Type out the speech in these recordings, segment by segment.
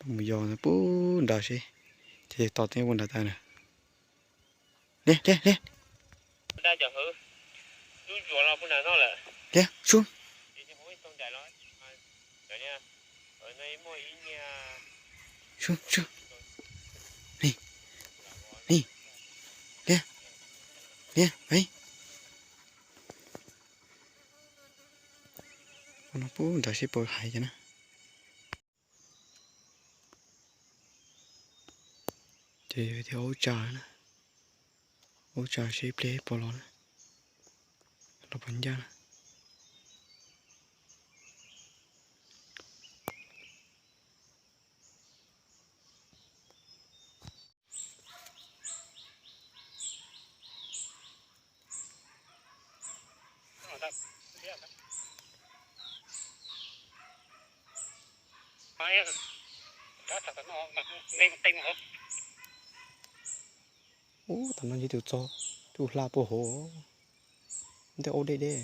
Mus yos pub nrad seb, ces tos teb ua nrad tas na. Liab, liab, liab. Liab, sub. Sub, sub. Ni, ni. Liab, liab, peb. Ua no pub nrad seb puas hais cas na. Ces yog tias ua ub tsa na, ua ub tsa seb pliag puas los na, los puas ncaj na. Ub, tam no ntsib tus txog, tus hla puag hauv, ntej ub deb deb.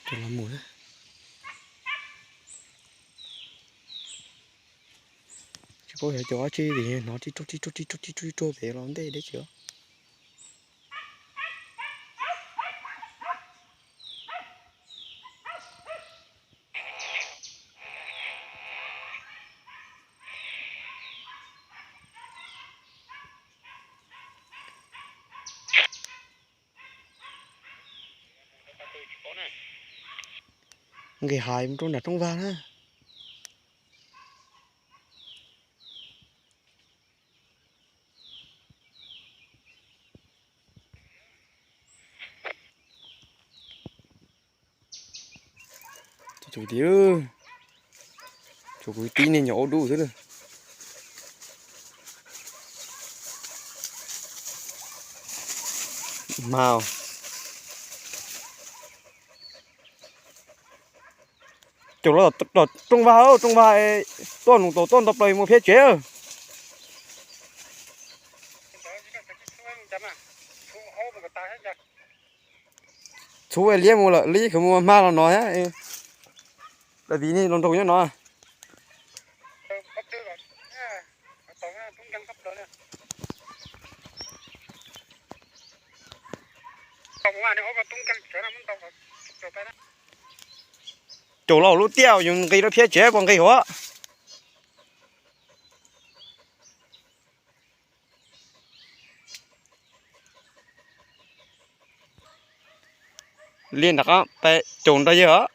Cov los mus, tsis paub yog cov dab tsi li, hnov tib ruag tib ruag tib ruag tib ruag pem los ntej deb tsis. Nqis hais mus rau nram rooj vag na. Tus tim, tus kwv tij nej nyob ua dub xwb lawm. Hma, caum los tom rooj vag, rooj vag, tuaj num tau tuaj nto plaws mus phiab tsev. Txhuv liab mus lawm, liab khaws mus hma los no, David nej los nraug nyob no. Caum los lub tiaj yus nqis rau phiab tsev puas nqis huv. Liab nram qab peb caum nrog yawg os.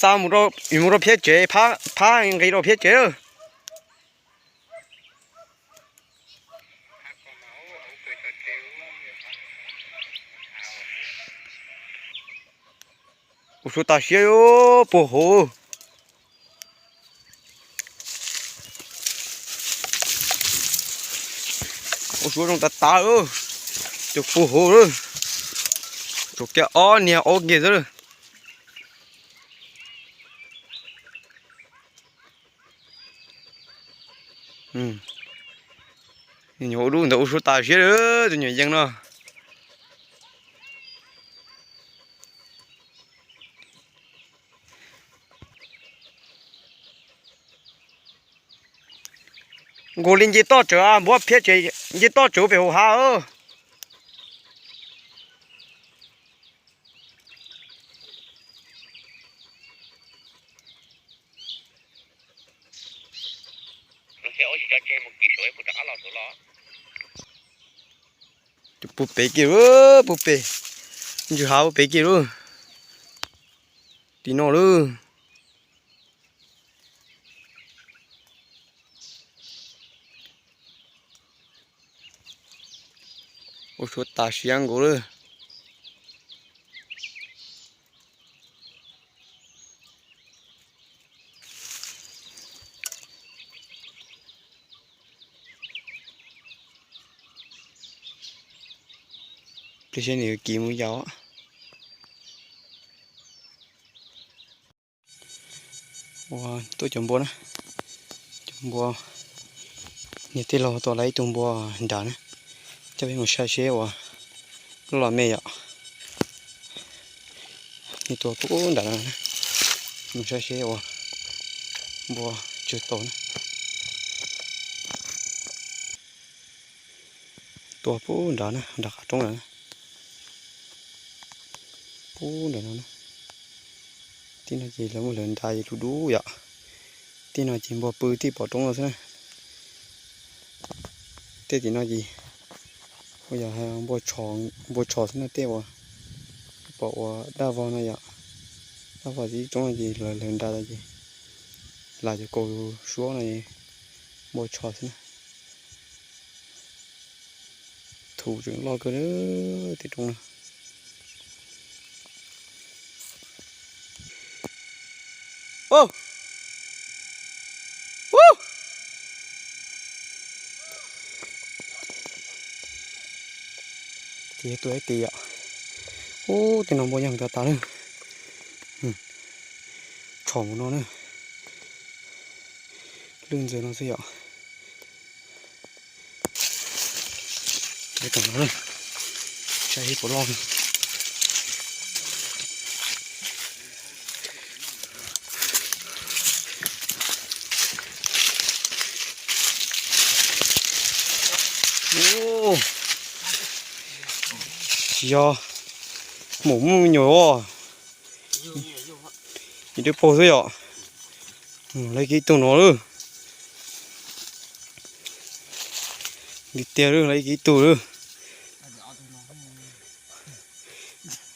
Xa mus rau phiab tsev, phab nqis rau phiab tsev lawm. Ua suav tas siab puag hauv. Ua suav zoo tas tas, cov puag hauv, tshuav kiag ob niag ob kiag xwb. Nyuam ua dub ntawd ua suav tas siab lawm tus nyuam yees no. Nkaus li nce toj tsawv, npuab phiab tsev, nce toj tsawv pem hauv hav. Puag pem kiag lawm, puag pem, ntsws hav puag pem kiag lawm. Tim no lawm. Ua suav tas siab nkaus lawm. Pliag seb nws yuav kiv mus yau. Ua tuaj cov npua na, cov npua niag tij laug tua lawm ib tug npua nrad na, coj peb mus saib seb ua loj los me yom. Nws tua pub nrad no, mus saib seb ua npua tsawg tau na. Tua pub nrad na, nrad qab roob na, pub nrad no na. Tij no ces lawv muaj lawv nra ces dub dub yom. Tij no ces npua pw tij pom roob no xwb na. Tej tim no ces ua yog npua tshos xwb na, tej uas pom ua daj vog no yom. Daj vog tib roob no ces lawv nra ces las cov kaus suab no npua tshos xwb na. Thuv tseem loj kawg tej roob no. Ces tuaj ib tis yom. Ub, tej no npua nyob tas tas lawm. Tshom mus no na. Lwj ntxawg no xwb yom. Tom no, saib puas loj. Tsis yog, mus muaj me nyuam os. Ib dawb paug xwb yom. Lawv ib tug no lawm. Nti tiag lawm, lawv ib tug lawm.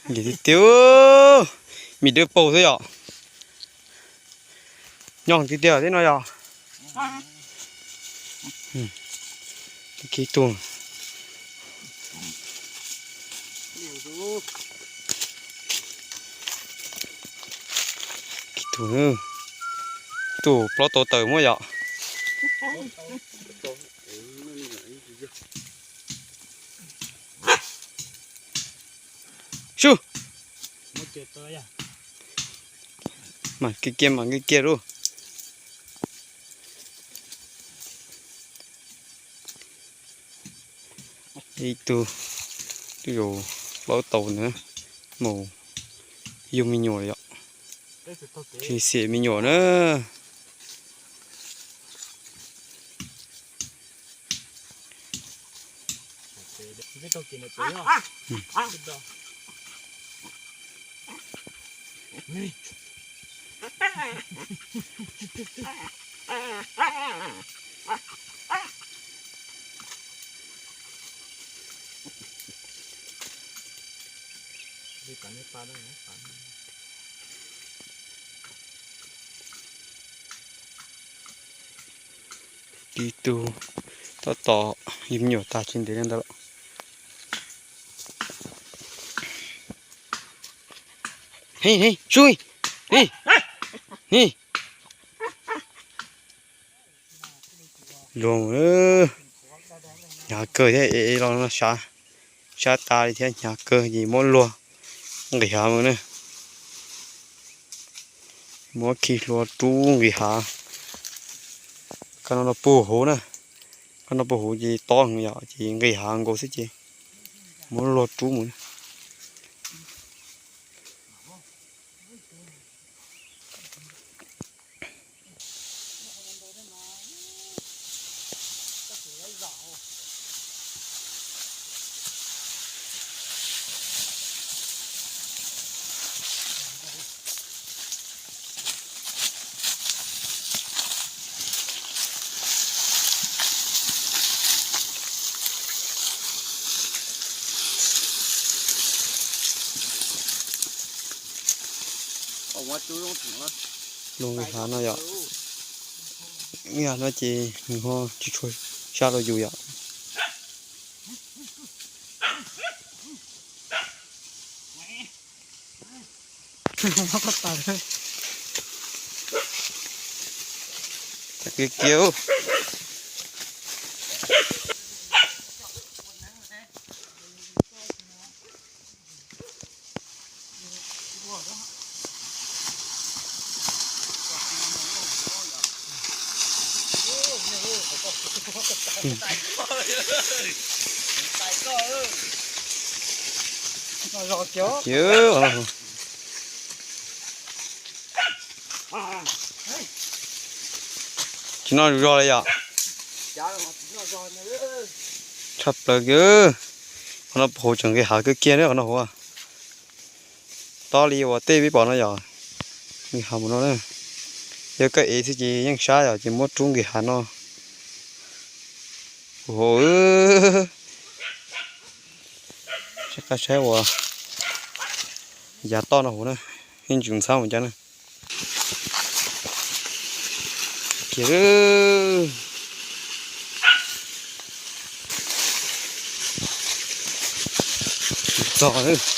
Nti tiag, me dawb paug xwb yom. Nyob tiag tiag thiab no yom. Ib tug. Ib tug, tus plaub tau tawm muab yom. Sub. Mam kiag kiag, mam kiag kiag lauj. Ib tug twb yuav plaub tau na, mus yug me nyuam yom. Tsis xiam me nyuam na. Ib tug tab tom yug me nyuam tag tsis ntev li ntawd lawm. He, he, sub, he, he. Luag, hnyav kawg thiab, es los no sab, sab tas li thiab, hnyav kawg ces muab luag nqis hav mus na. Muab khi hlua rub nqis hav. Koj no puag huv na, koj no puag huv ces tob heev yom, ces nqis hav nkaus xwb ces muab luag rub mus na. Luag nqis hav no yom. Nqis hav no ces nws ho tsis tshua sab rau yus yom. Kiag kiag. Tsis noj zog li yom. Tshaj plaws kiag. Qhov no puag hauv tseem nqis hav kawg kiag na qhov no hauv. Tob li uas tej peb pom no yom. Nqis hav mus no na. Yog koj ev xwb ces yeej sab yom, ces muab rub nqis hav no. Puag hauv. Saib qab saib uas yav toj no hauv na, yeej tseem ntxhab mus cov na. Kiag txog.